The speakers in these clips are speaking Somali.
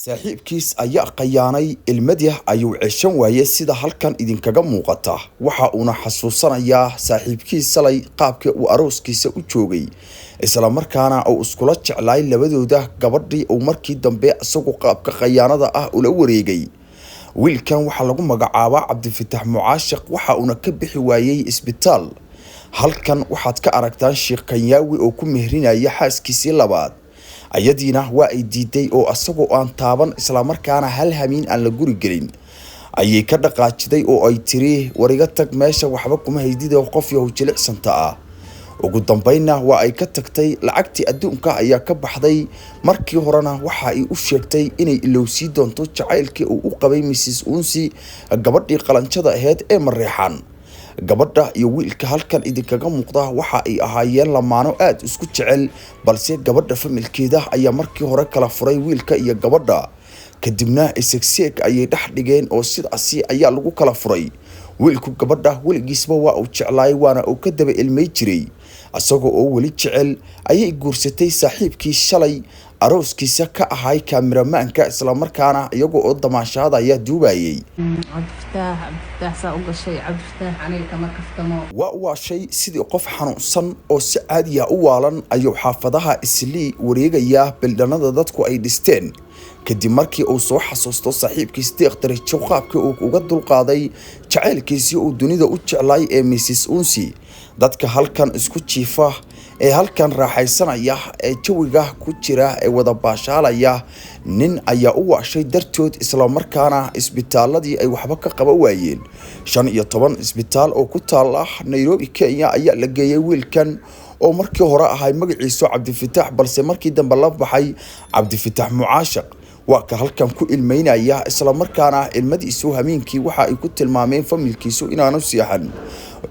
Saaxiibkiis ayaa khayaanay, ilmadii ayuu ceshan waayey sida halkan idinkaga muuqata. Waxa uuna xasuusanayaa saaxiibkiis salay qaabkii uu arooskiisa u joogay, isla markaana uu iskula jeclaay labadooda gabadhii uu markii dambe isagu qaabka khayaanada ah ula wareegay. Wiilkan waxaa lagu magacaabaa Cabdifitaax Mucaashiq, waxa uuna ka bixi waayey isbitaal. Halkan waxaad ka aragtaan Sheekh Kanyaawi oo ku mehrinaya xaaskiisii labaad. Ayadiina waa ay diiday oo asagoo aan taaban islamarkaana hal hamiin aan la guri gelin ayay ka dhaqaajiday oo ay tiri, war iga tag meesha, waxba kuma haydid oo qof yahow jilicsanta ah. Ugu dambeynna waa ay ka tagtay, lacagtii adduunka ayaa ka baxday. Markii horena waxa ay u sheegtay inay ilowsii doonto jacaylkii uu u qabay Mrs Unsi, gabadhii qalanjada ahayd ee Mareexan. Gabadha iyo wiilka halkan idinkaga muuqda waxa ay ahaayeen lamaano aada isku jecel, balse gabadha familkeeda ayaa markii hore kala furay wiilka iyo gabadha, kadibna isegseeg ayay dhex dhigeen oo sidaasi ayaa lagu kala furay. Wiilku gabadha weligiisba waa uu jeclaay, waana uu ka daba ilmay jiray. Isagoo oo weli jecel ayay guursatay saaxiibkii shalay arooskiisa ka ahay kaamiramaanka, islamarkaana iyaga oo damaashaadaya duubayay. Cabdifataax, Cabdifataax, saa u gashay Cabdifataax, aniga kama kaftamo. Waa waashay sidii qof xanuunsan oo si caadiya u waalan ayuu xaafadaha Islii wareegayaa, bildhanada dadku ay dhisteen, kadib markii uu soo xasuusto saaxiibkiis Deeq Darajo qaabkii uu uga dulqaaday jacaylkiisii uu dunida u jeclaay ee Mrs Unsi. Dadka halkan isku jiifa ee halkan raaxaysanaya ee jawiga ku jira ee wada baashaalaya, nin ayaa u waashay dartood, islamarkaana isbitaaladii ay waxba ka qaban waayeen. 15 isbitaal oo ku taala Nairobi, Kenya ayaa la geeyay wiilkan oo markii hore ahay magaciisu Cabdifitaax, balse markii dambe la baxay Cabdifitaax Mucaashiq. Waa ka halkan ku ilmeynaya, islamarkaana ilmadiisu hameenkii waxa ay ku tilmaameen familkiisu inaanu seexan,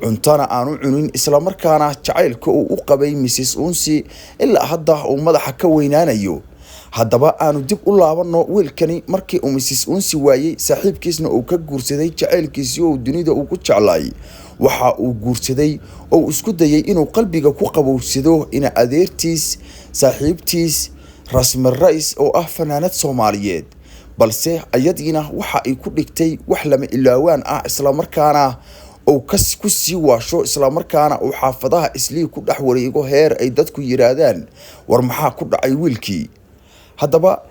cuntana aanu cunin, islamarkaana jacaylka uu u qabay Mrs Unsi ilaa hadda uu madaxa ka weynaanayo. Haddaba aanu dib u laabanno wiilkani markii uu Mrs Unsi waayey, saaxiibkiisna uu ka guursaday jacaylkiisii oo dunida uu ku jeclaay. Waxa uu guursaday oo isku dayay inuu qalbiga ku qabowsado ina adeertiis saaxiibtiis Rasmi Rais oo ah fanaanad Soomaaliyeed, balse ayadiina waxa ay ku dhigtay wax lama ilaawaan ah, islamarkaana uu ku sii waasho, islamarkaana uu xaafadaha Islii ku dhex wareego heer ay dadku yiraahdaan, war maxaa ku dhacay wiilkii? Haddaba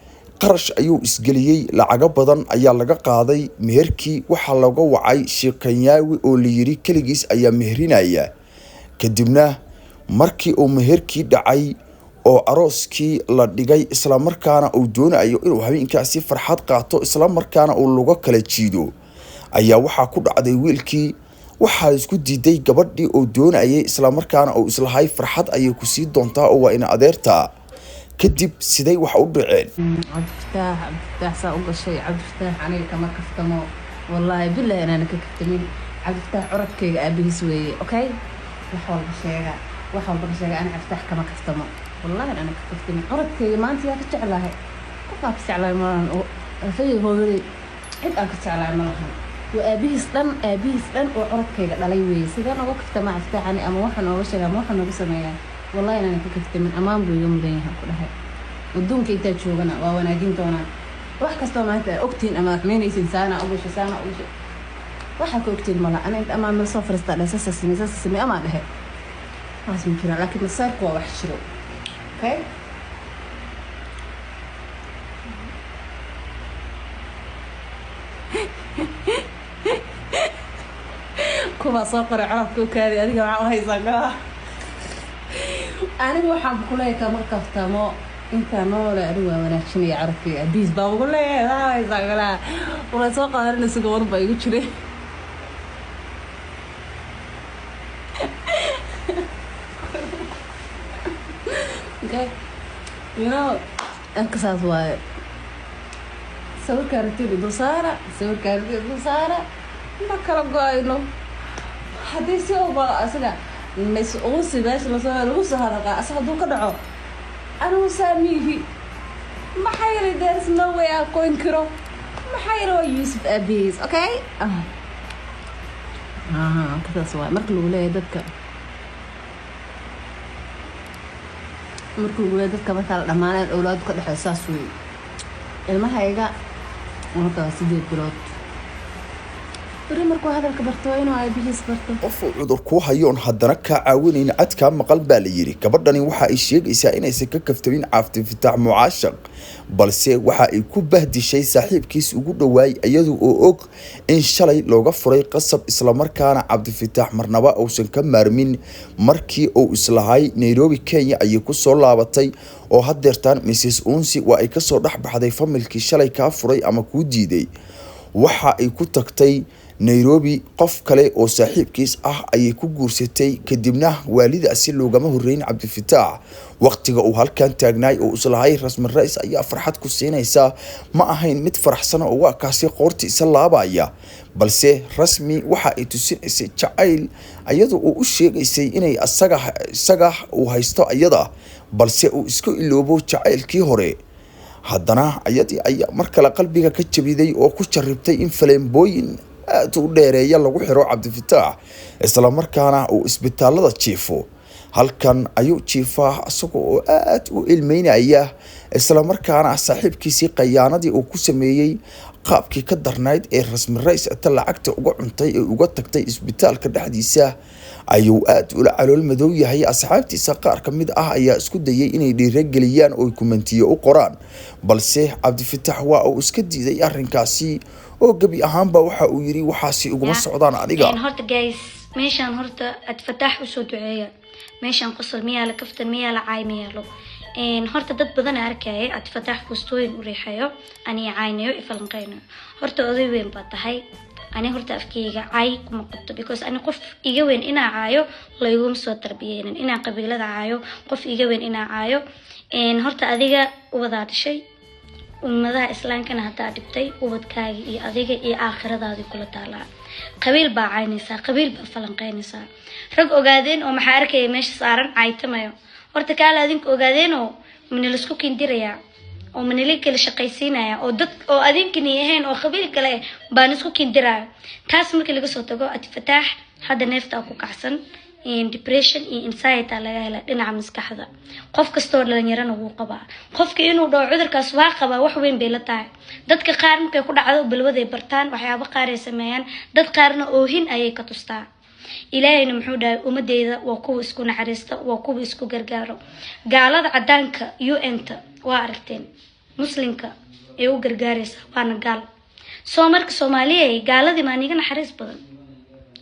qarash ayuu isgeliyey, lacago badan ayaa laga qaaday. Meherkii waxaa looga wacay Sheekh Kanyaawi oo la yiri keligiis ayaa meherinaya. Kadibna markii uu meherkii dhacay oo arooskii la dhigay, islamarkaana uu doonayo inuu habeenkaasi farxad qaato, islamarkaana uu lugo kala jiido, ayaa waxaa ku dhacday wiilkii waxaa isku diiday gabadhii uu doonayay, islamarkaana uu islahay farxad ayay ku sii doontaa oo waa ina adeertaa. Kadib siday wax u dhaceen? Cabdifataax, Cabdifataax, saa u gashay Cabdifataax, aniga kama kaftamo, wallaahi billahi inaana ka kaftamin. Cabdifataax curadkayga aabihiis weeye, okay? Wax walba sheega, wax walba ka sheega, ani Cabdifataax kama kaftamo, wallahi inaana ka kaftamin. Curadkayga maanta yaa ka jeclahay? Qofaa ka jeclahay malahan, rafayga hooyaday cid aan ka jeclahay malahan. Waa aabihiis dhan, aabihiis dhan oo curadkayga dhalay weeye. Sidee nooga kaftamaa Cabdifataax ani, ama waxa nooga sheega ama waxa nooga sameeyaa? Wallahi inaana ka kaftamin. Ammaan buu iga mudan yahay ku dhahay. Adduunka intaa joogana waa wanaajin doonaa. Wax kastoo maanta aa ogtihiin ama xumeynaysiin, saana u gashay, saana u gashay, waxaa ka ogtihiin mala. Ana inta amaan meel soo fariistaa dhahay saasa samey, saasa samey amaa dhehe, waxaas ma jiraan, laakiin masaarku waa wax jiro, okay? Kuwaa soo qoray codadka u kaadi, adiga maxaa u haysaa gaa? Anigu waxaan kuleeyahay kama kaftamo intaa noole, anigu waa wanaajinaya carabkayga, abiis baa ugu leeyahay. Maxaa haysaa galaa? Wala soo qaadanaysa gabar baa igu jiray. Okay, you know, anka saas waaye. Sawirkaa rabtiin idul saara, sawirkaa rabtiin idul saara, ma kala go-ayno. Haddii si walba asaga mis uusi meesha lasoo lagu soo hadaqaa, asaga hadduu ka dhaco anigu saamiihi, maxaa yeelay there is no way aan qoyn karo, maxaa yeelay waa Yuusuf aabihiis, okay? Saas waaye. Marka lagu leeyahay dadka, marka lagu leeyahay dadka markaa la dhamaaneen owlaadu ka dhexeeyo, saas weeye. Ilmahayga horta waa 8 bilood. Beri markuu hadalka barto waa inuu aabihiis barto. Qofuu cudur kuu hayoon haddana kaa caawinayn cadkaa maqal baa la yidhi. Gabadhani waxa ay sheegaysaa inaysan ka kaftamin Cabdifataax Mucaashaq, balse waxa ay ku bahdishay saaxiibkiis ugu dhowaay, iyadu oo og in shalay looga furay qasab, islamarkaana Cabdifataax marnaba uusan ka maarmin. Markii uu islahay Nairobi, Kenya ayay kusoo laabatay oo haddeertaan Mrs Unsi waa ay kasoo dhex baxday familkii shalay kaa furay ama kuu diiday. Waxa ay ku tagtay Nairobi, qof kale oo saaxiibkiis ah ayay ku guursatay. Kadibna waalidaasi loogama horreyn Cabdifataax. Waqtiga uu halkan taagnaay oo islahay Rasmi Rais ayaa farxad ku siinaysa, ma ahayn mid faraxsan oo waa kaasi qoorta isa laabaya. Balse Rasmi waxa ay tusinaysay jacayl, iyadu uu u sheegaysay inay asaga isaga uu haysto iyada, balse uu iska iloobo jacaylkii hore. Haddana ayadii ayaa mar kale qalbiga ka jabiday oo ku jarribtay in faleembooyin aad u dheereeya lagu xiro Cabdifataax, islamarkaana uu isbitaalada jiifo. Halkan ayuu jiifaa isaga oo aad u ilmeynaya, islamarkaana saaxiibkiisii khayaanadii uu ku sameeyey qaabkii ka darnayd ee Rasmi Rais ta lacagta uga cuntay ee uga tagtay isbitaalka dhexdiisa ayuu aad ula calool madow yahay. Asxaabtiisa qaar ka mid ah ayaa isku dayay inay dhiirageliyaan oo kumentiyo u qoraan, balse Cabdifataax waa uu iska diiday arrinkaasi oo gebi ahaanba waxa uu yidhi: "Waxaasi iguma socdaan aniga." Horta guys, meeshaan horta Adfataax usoo duceeya. Meeshaan qosol miyaa la, kaftan miyaa la, caay miyaalo? Horta dad badan arkaya Adfataax fustooyin u riixayo, aniga caynayo, ifalanqeynayo. Horta oday weyn baa tahay. Ani horta afkeyga caay kuma qabto, because ani qof iga weyn inaa caayo layguma soo tarbiyeynin, inaan qabiilada caayo, qof iga weyn inaa caayo. Horta adiga ubadaa dhashay, ummadaha islaamkana haddaa dhibtay, ubadkaagi iyo adiga iyo aakhiradaadii kula taalaa. Qabiil baa caynaysaa, qabiil baa falanqeynaysaa. Rag ogaadeen oo maxaa arkaya meesha saaran caytamayo. Horta kaala adinka ogaadeenoo manalaisku kindirayaa oo manala kala shaqaysiinaya oo dad oo adinkani ahayn oo qabiil kale baan isku kindiraayo. Taas markii laga soo tago, Adfataax hadda neeftaa ku kacsan, depression iyo anxiety laga hela dhinaca maskaxda. Qof kastoo dhalinyarana wuu qabaa. Qofka inuu dhaho cudurkaas waa qabaa wax weyn bay la tahay. Dadka qaar markay ku dhacdo balwaday bartaan, waxyaabo qaar ay sameeyaan, dad qaarna oohin ayay ka tustaa. Ilaahayna muxuu dhahay? Ummadeyda waa kuwa isku naxariista, waa kuwa isku gargaaro. Gaalada cadaanka UN-ta waa aragteen muslimka ee u gargaaraysa, waana gaal. Soo marka Soomaaliya, gaaladii maa niga naxariis badan?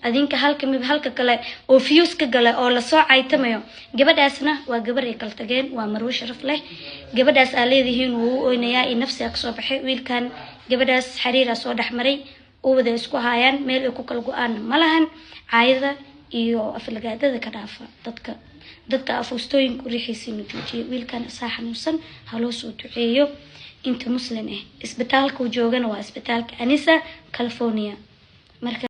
Adinka halka mib halka kale oo fiyus ka gala oo lasoo caytamayo. Gabadhaasna waa gabar ay kala tageen, waa marwo sharaf leh. Gabadhaas aa leedihiin wuu u oynayaa iyo nafsiga kasoo baxay wiilkan. Gabadhaas xiriiraa soo dhexmaray, uwada isku haayaan, meel ay ku kala go-aan ma lahan. Caayada iyo aflagaadada ka dhaafa dadka. Dadka afuustooyinka u riixaysiina joojiya. Wiilkan isaa xanuunsan, ha loo soo duceeyo inta muslim ah. Isbitaalka uu joogana waa isbitaalka Anisa, California. Marka